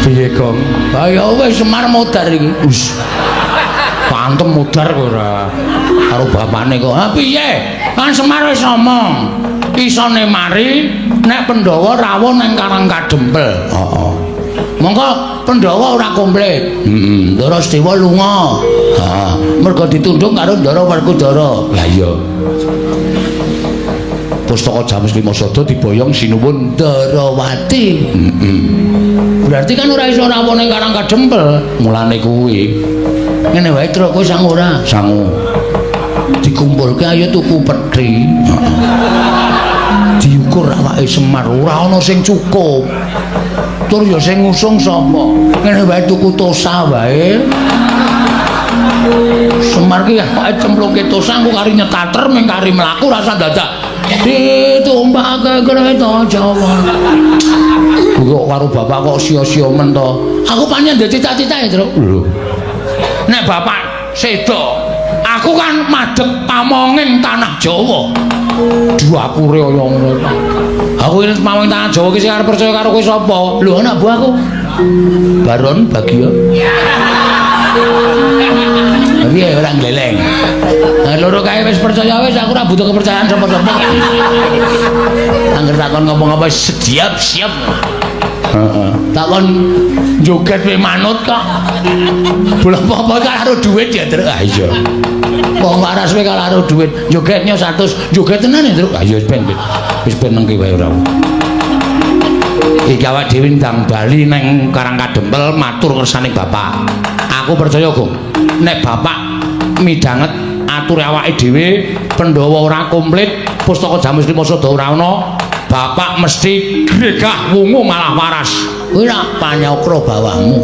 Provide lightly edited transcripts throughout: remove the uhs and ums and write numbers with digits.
Piye, Gong? Ha ya wis Semar modar iki. Wis. Pantem modar kok ora karo bapakne kok. Ha piye? Kan Semar wis ngomong. Isone mari nek Pandhawa rawuh nang Karang Kadempel. Heeh. Mongko Pandhawa ora komplit. Heeh. Ndara Sedewa lunga. Heeh. Mergo ditundung karo Ndara Werkudara. Lah iya. Pustaka Jamus Lima Sada diboyong sinuwun Ndarawati. Heeh. Berarti kan ora iso rawuh ning Karang Kadempel. Mulane kuwi Ngene wae Truk, kowe sangu ora? Sangu. Dikumpulke ayo tuku peti. Diukur awake Semar ora ana sing cukup. Tur ya sing ngusung sapa? Ngene wae tuku tosa wae. Semar ki awake cemplungke tosa engko kari nyetater ming kari mlaku rasa dadak. Ditumpake kereta Jawa. Kuwi kok karo bapak kok sia-sia men to. Aku pancen ndek cita-cita ya, Truk. Lho. Nek bapak sedo, aku kan madhep pamonging tanah Jawa. Duakure kaya ngono. Aku ini pamonging tanah Jawa ki sing arep percaya karo kowe sapa? Lho anak buahku. Baron Bagio. Piye ora gleleng. Nah, loro kae wis percaya wis aku ora butuh kepercayaan sapa-sapa. Angger takon ngomong apa siap siap. Heeh. Takon joget we manut kok. Bola apa-apa karo duit ya, Truk. Ah iya. Wong waras we karo duit. Jogetnya 100, joget tenan ya, Truk. Ah iya wis ben. Wis ben nengke wae ora. Iki awak dhewe ndang bali nang Karang Kadempel matur kersane bapak. Aku percaya, Gong. Nek bapak midhanget ature awake dhewe, Pandhawa ora komplit, pustaka Jamus Lima Sada ora ana, bapak mesti gregah wungu malah waras. Kuwi rak panyakra bawahmu.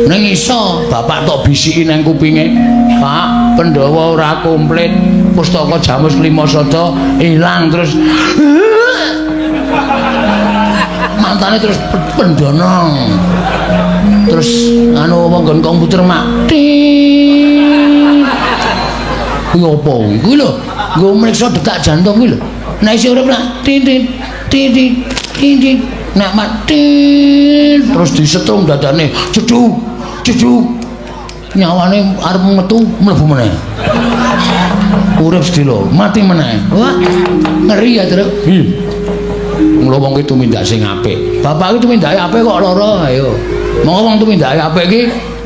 Ning iso bapak tok bisiki nang kupinge, Pak, Pandhawa ora komplit, pustaka Jamus Lima Sada ilang terus mantane terus pendono. Terus anu wong nggon komputer mak. Kuwi apa? Kuwi lho, nggo mriksa detak jantung kuwi lho. Nek isih urip lah tin tin tin tin tin tin nek mati terus disetrum dadane jeduk jeduk nyawane arep metu mlebu meneh. Urip sedelo mati meneh. Wah, ngeri ya, Truk. Hi. Mula wong ki tumindak sing apik. Bapak ki tumindake apik kok lara, ayo. Monggo wong tumindake apik ki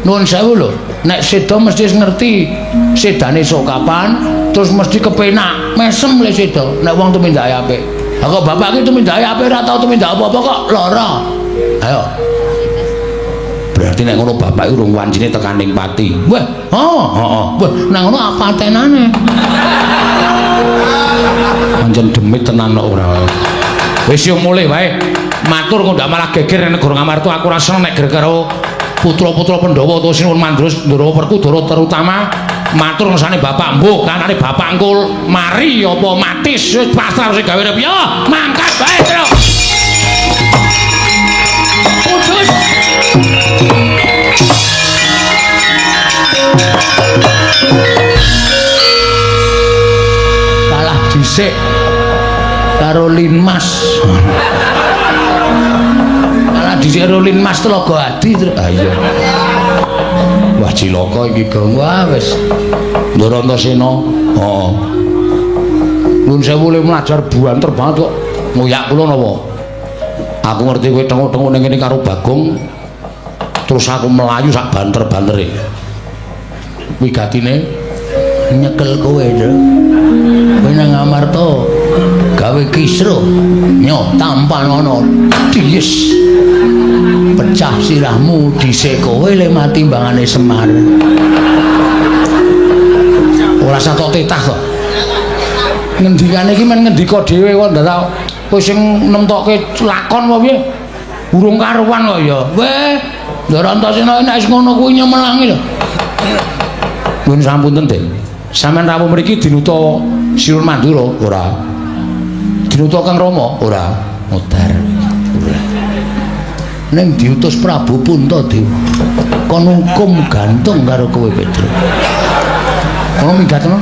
nuwun sewu lho. Nek seda mesti ngerti sedane sok kapan, terus mesti kepenak, mesem le seda nek wong tumindake apik. Lah kok bapak ki tumindake apik ora tau tumindak apa-apa kok lara. Ayo. Berarti nek ngono bapak urung wancine tekan ning pati. Wah, oh, heeh. Wah, nek ngono apa tenane? Pancen demit tenan kok ora. Wis yo mulih wae. Matur kok ndak malah geger ning negara Ngamarta aku ora seneng nek geger karo putra-putra Pandhawa utawa Sinuwun Mandura Ndara Werkudara terutama matur ngersane bapak mbuh kanane bapak engko mari apa mati wis pasrah sing gawe urip yo mangkat wae Truk. Putus. Kalah dhisik karo Linmas. Kalah dhisik karo Linmas Telaga Adi, Truk. Ah iya. Wah cilaka iki, Gong. Wah wis. Ndara Antasena. Heeh. Nuwun sewu le mlajar buanter banget kok. Ngoyak kula napa? Aku ngerti kowe tenguk-tenguk ning kene karo Bagong. Terus aku melayu sak banter-bantere. Wigatine nyekel kowe, Truk. Kowe nang Amarta gawe kisruh nyo tampan ana dies. Pecah sirahmu dhisik kowe le mati mbangane Semar. Ora satok titah kok. Ngendikane iki men ngendika dhewe kok ndak kowe sing nemtokke lakon apa piye? Urung karuan kok ya. Weh, Ndara Antasena nek wis ngono kuwi nyemelangi lho. Nuwun sampunten, Den. Sampeyan rawuh mriki dinuta Sinuwun Mandura ora? Dinuta Kang Rama ora? Modar. Ora. Ning diutus Prabu Puntadewa. Kon hukum gantung karo kowe, Petro. Kono minggat kono.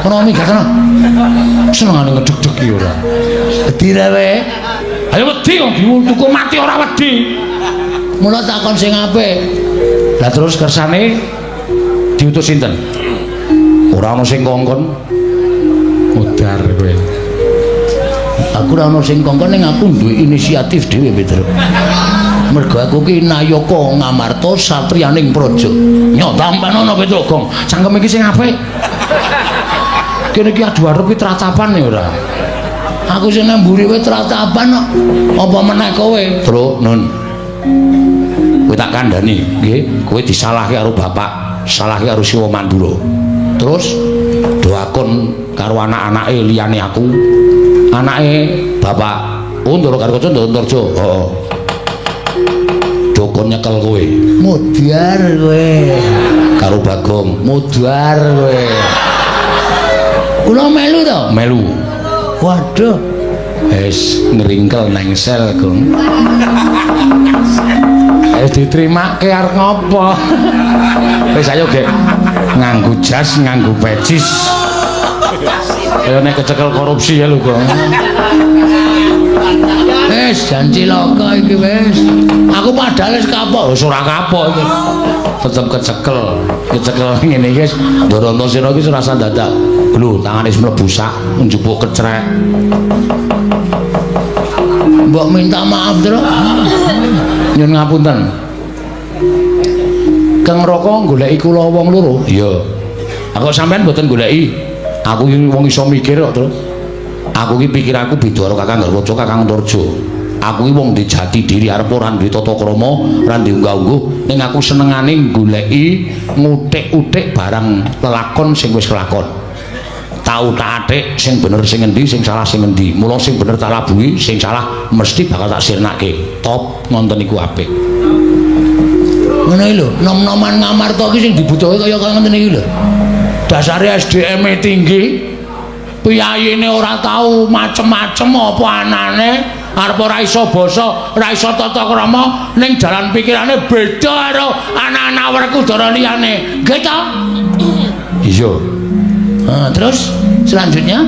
Kono minggat kono. Senengane ngedeg-deg Iki ora. Wedi ra kowe? Ayo wedi wong diutuku mati ora wedi. Mula takon sing apik. Lah terus kersane diutus sinten? Ora ana sing kongkon. Modar kowe. Aku ora ana sing kongkon ning aku duwe inisiatif dhewe, Petro. Mergo aku ki nayaka Ngamarta satriyaning praja. Nyo tampanono Petro Gong. Cangkem iki sing apik. Kene iki adu arep ki tratapan ya ora. Aku sing nang mburi kowe tratapan kok. Apa meneh kowe? Tru, Nun. Kowe tak kandhani, nggih, kowe disalahke karo bapak, salahke karo Siwa Mandura. Terus doakon karo anak-anake liyane aku. Anake bapak, oh Ndara Garukaca Ndara Antarja. Heeh. Dokon nyekel kowe Modar kowe. Karo Bagong. Modar kowe. Kula melu to? Melu. Waduh. Wis ngringkel nang sel, Gong. Wis diterimake arep ngopo? Wis ayo gek nganggo jas, nganggo pecis. Kaya nek kecekel korupsi ya lho, Gong. Wis jan cilaka iki wis. Aku padahal wis kapok. Wis ora kapok iki. Tetep kecekel. Kecekel ngene iki wis Ndara Antasena iki ora usah dadak. Lho, tangane wis mlebu sak njupuk kecrek. Mbok minta maaf, Tru. Nyun ngapunten. Kang Raka goleki kula wong loro. Iya. Aku sampean mboten goleki. Aku iki wong iso mikir kok, Tru. Aku iki pikiranku beda karo Kakang Garwaca, Kakang Antarja. Aku iki wong di jati diri arep ora duwe tata krama, ora duwe unggah-ungguh, ning aku senengane goleki ngutik-utik barang lelakon sing wis kelakon. Tau tak atik sing bener sing endi, sing salah sing endi. Mula sing bener tak labuhi, sing salah mesti bakal tak sirnake. Top ngonten iku apik. Ngono iki lho, nom-noman Ngamarta iki sing dibutuhke kaya kaya ngene iki lho. Dasare SDM-e tinggi, piyayine ora tau macem-macem apa anane, arep ora iso basa, ora iso tata krama, ning jalan pikirane beda karo anak-anak Werkudara liyane. Nggih ta? Iya. Nah, terus selanjutnya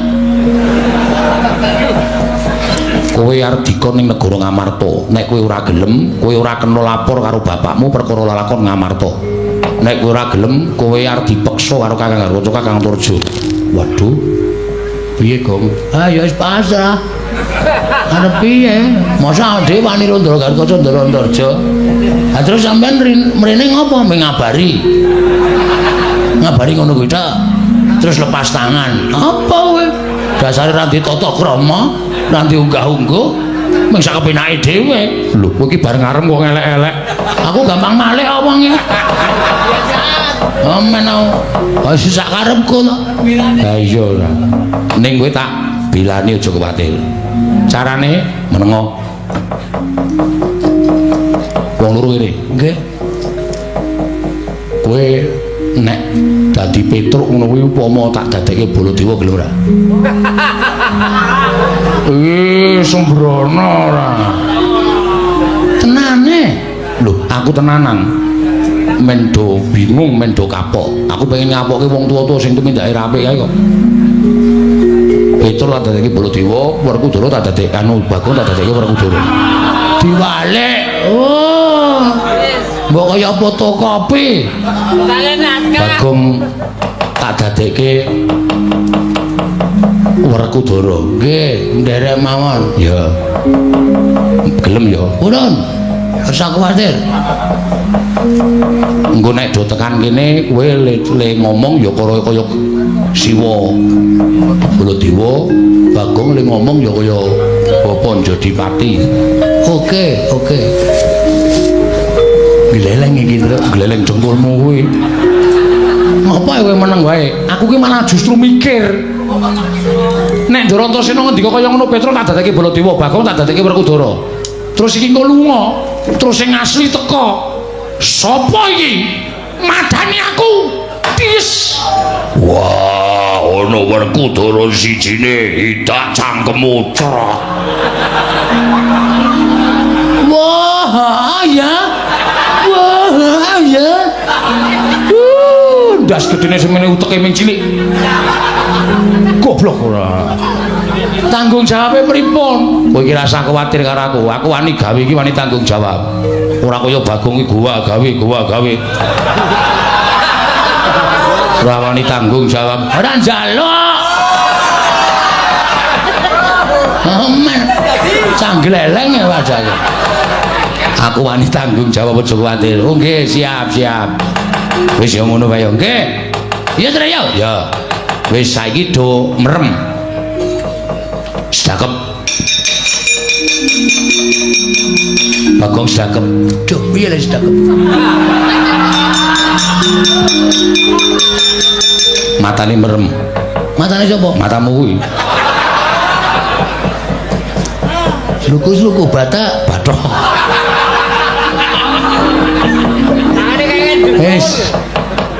Kowe arep dikon ning negara Ngamarta. Nek kowe ora gelem, kowe ora kena lapor karo bapakmu perkara lelakon Ngamarta. Nek kowe ora gelem, kowe arep dipeksa karo Kakang Garwaca, Kakang Antarja. Waduh. Piye, Gong? Ah ya wis pasrah. Arep piye? Masa dhewe wani karo Ndara Garukaca Ndara Antarja. Ha terus sampean mrene ngopo? Mengabari. Ngabari ngono kuwi tok. Terus lepas tangan. Apa kowe? Dasare ra ndek tata krama, ra ndek unggah-ungguh, mung sak kepenake dhewe. Lho, kowe iki bareng arem kok ngelek-elek. Aku gampang malik apa wong iki? Amen aku. Wis sak karepku to. Ha iya ora. Ning kowe tak bilani aja kuwatir. Carane menengo. Wong loro kene. Nggih. Kowe nek dadi Petruk ngono kuwi upama tak dadekke Baladewa gelem ora? Eh, sembrono ora. Tenane. Lho, aku tenanan. Men do bingung, men do kapok. Aku pengen ngapokke wong tuwa-tuwa sing tumindake ra apik kae kok. Petruk tak dadekke Baladewa, Werkudara tak dadekke anu Bagong tak dadekke Werkudara. Diwalik. Oh. Mbok kaya fotokopi. Bagong tak dadekke Werkudara. Nggih, nderek mawon. Ya. Gelem ya. Purun. Ora kuwatir. Engko nek do tekan kene kowe le ngomong ya kaya kaya Siwa Baladewa, Bagong le ngomong ya kaya Bapa Njodipati. Oke, oke. Gleleng iki, Truk, gleleng dengkulmu kuwi. Ngopo kowe meneng wae? Aku ki malah justru mikir. Nek Ndara Antasena ngendika kaya ngono Petruk tak dadekke Baladewa, Bagong tak dadekke Werkudara. Terus iki engko lunga, terus sing asli teka. Sopo iki? Madani aku. Tis. Wah, ana Werkudara sijine idak cangkemmu crot. Wah, ya. Wah, ya. Ndas gedene semene uteke ming cilik. Goblok ora. Tanggung jawabe pripun? Kowe iki rasah kuwatir karo aku. Aku wani gawe iki wani tanggung jawab. Ora kaya Bagong iki gua gawe, gua gawe. Ora wani tanggung jawab. Ora njaluk. Aman. Canggleleng ya wajahnya. Aku wani tanggung jawab aja kuwatir. Oh nggih, siap, siap. Wis ya ngono wae ya. Nggih. Iya Tru ya. Ya. Wis saiki do merem. Sedakep. Bagong sedakep. Duh, piye lho sedakep? Matane merem. Matane sapa? Matamu kuwi. Sluku-sluku batak. Bathok. Wis.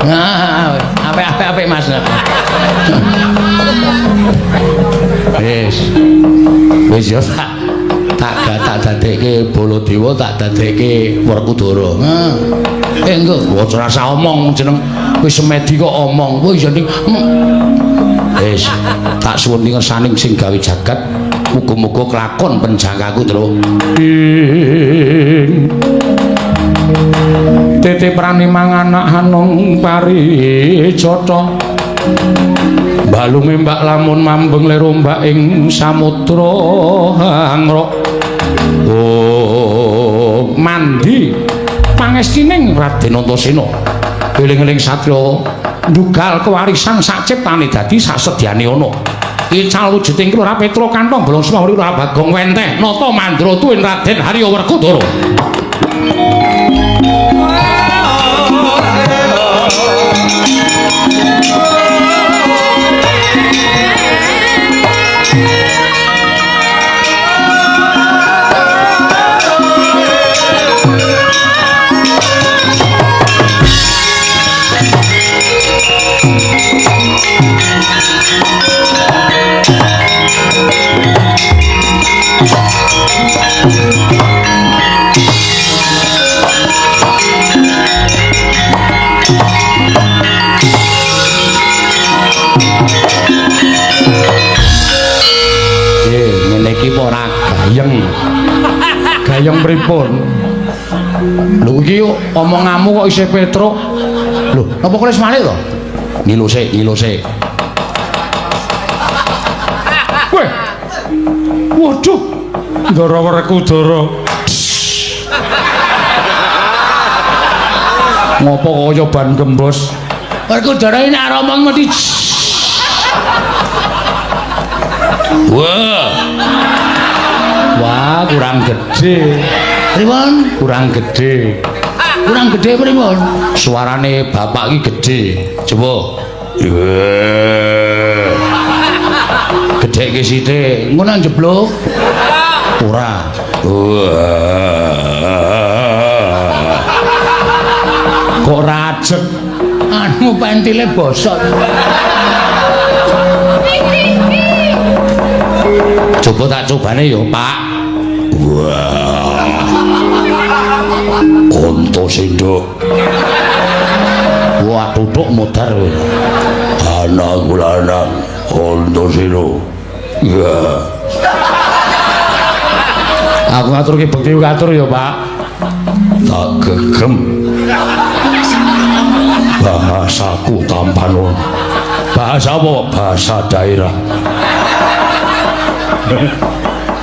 Nah, apik-apik Mas. Wis. Wis ya tak dadekke Baladewa, tak dadekke Werkudara. Heeh. Engko aja rasa omong jeneng wis semedi kok omong. Wis jeneng. Wis tak suwun ngersaning sing gawe jagat. Muga-muga kelakon penjangkaku, Tru. Ing tete prani manganak hanung parijata. Balume mbak lamun mambeng lir ombak ing samudra hangrok. Oh, mandi pangestining Raden Antasena. Eling-eling satriya ndugal kewarisan saciptane dadi sasedyane ana. Ical wujuding Kelurahan Petra kantong bolong semawuri Lurah Bagong wenteh nata mandra tuwin Raden Harya Werkudara. Ora gayeng. Gayeng pripun? Lho iki omonganmu kok isih Petruk. Lho, napa kowe wis malik to? Ngilo sik, ngilo sik. Weh. Waduh. Ndara Werkudara. Ngopo kaya ban gembos? Werkudara iki nek arep omong mesti. Wah. Wah, kurang gede. Pripun? Kurang gede. Kurang gede pripun? Suarane bapak iki gede. Coba. Gedhekke sithik. Ngono njeblug. Ora. Kok rajek? Anu pentile bosok. Coba tak cobane ya, Pak. Wah. Antasena. Wah, tutuk modar kowe. Anakku lanang Antasena. Ya. Aku ngaturke bekti katur ya, Pak. Tak gegem. Bahasaku tampan. Bahasa apa? Bahasa daerah.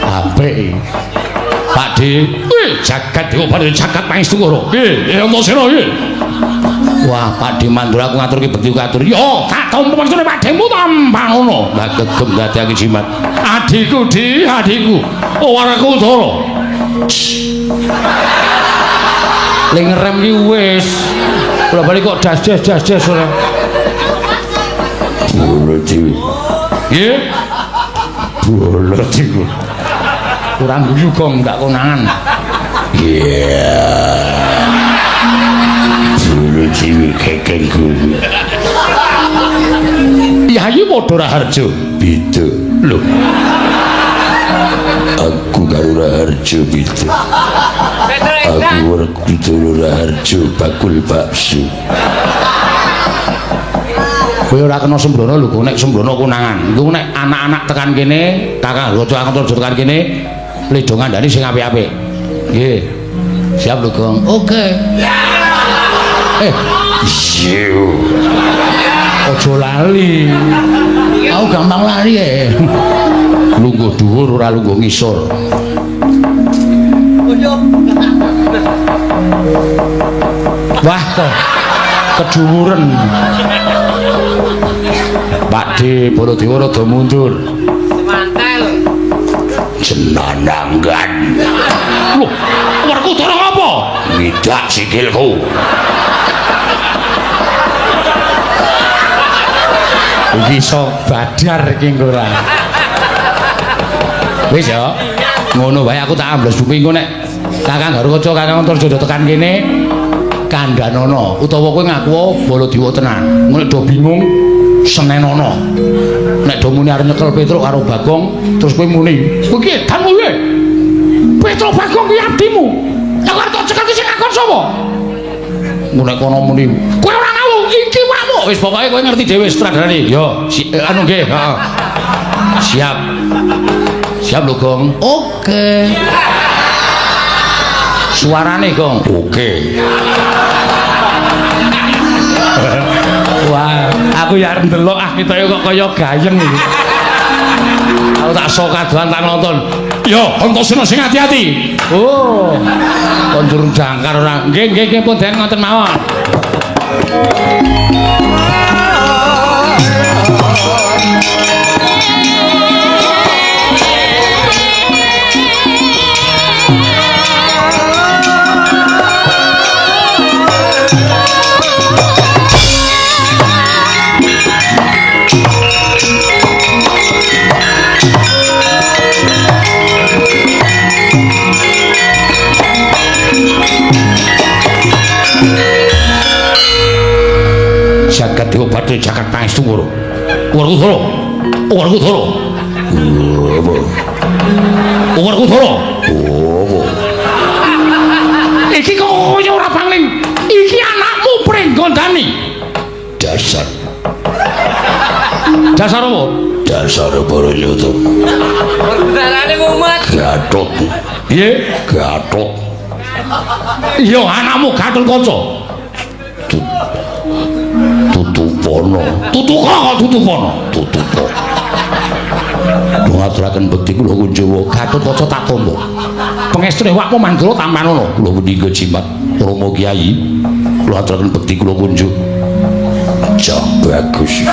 Apik. Pak D, jagat diobati jagat pangestu karo. Nggih, Antasena iki. Wah, Pak D Mandura aku ngaturke bekti katur. Yo, tak tampa pangestune Pak Demu tampan ngono. Lah gegem dadekake jimat. Adhiku, Di, adhiku. Oh, Werkudara. Ling ngerem ki wis. Kula bali kok das-das-das ora. Bolo dewi. Nggih. Bolo dewi. Kurang guyu gong gak konangan. Iya. Bolo dewi kekeng guyu. Yayi padha Raharjo. Beda. Lho. Aku karo Raharjo beda. Aku Werkudara Raharjo bakul bakso. Kowe ora kena sembrono lho, nek sembrono konangan. Engko nek anak-anak tekan kene, Kakang Raja Antarja tekan kene, ledo ngandani sing apik-apik. Nggih. Siap lho, Gong. Oke. Aja lali. Aku gampang lali e. Lungguh dhuwur ora lungguh ngisor. Wah, kok kedhuwuren. Pak D Baladewa rada mundur. Semantel. Jenananggan. Loh, Werkudara ngapa? Ngidak sikilku. Iki iso badar iki engko ora. Wis ya. Ngono wae aku tak ambles bumi engko nek Kakang Garukaca, Kakang Antarja tekan kene kandhanono utawa kowe ngaku Baladewa tenan. Engko nek do bingung senenono. Nek do muni arep nyekel Petruk karo Bagong, terus kowe muni, "Kowe iki edan kowe." Petruk Bagong kuwi abdimu. Lah kok arep tak cekel ki sing ngakon sapa? Engko nek kono muni, "Kowe ora ngawur, iki wakmu." Wis pokoke kowe ngerti dhewe sutradarane. Yo, anu nggih, heeh. Siap. Siap lho, Gong. Oke. Suarane, Gong. Oke. Wah, aku ya arep ndelok ah ketoke kok kaya gayeng iki. Aku tak sok kadoan tak nonton. Yo, Antasena sing ati-ati. Oh. Kondur jangkar ora. Nggih, nggih, nggih pun den ngoten mawon. Jagat Dewa Bathara jagat pangestu ngoro. Werkudara. Werkudara. Apa? Werkudara. Apa? Iki kok kaya ora pangling. Iki anakmu Pringgondani. Dasar. Dasar apa? Dasar Barayata. Werkudarane mumet. Gatot. Piye? Gatot. Iya, anakmu Gatotkaca. Tutupono. Tutuka kok tutupono. Tutupo. Ngaturaken bekti kula Kunjawa, Gatotkaca tak tampa. Pengestune awakmu Mandura tampanono. Kula punika jimat Rama Kyai. Kula aturaken bekti kula kunjuk. Jah bagus.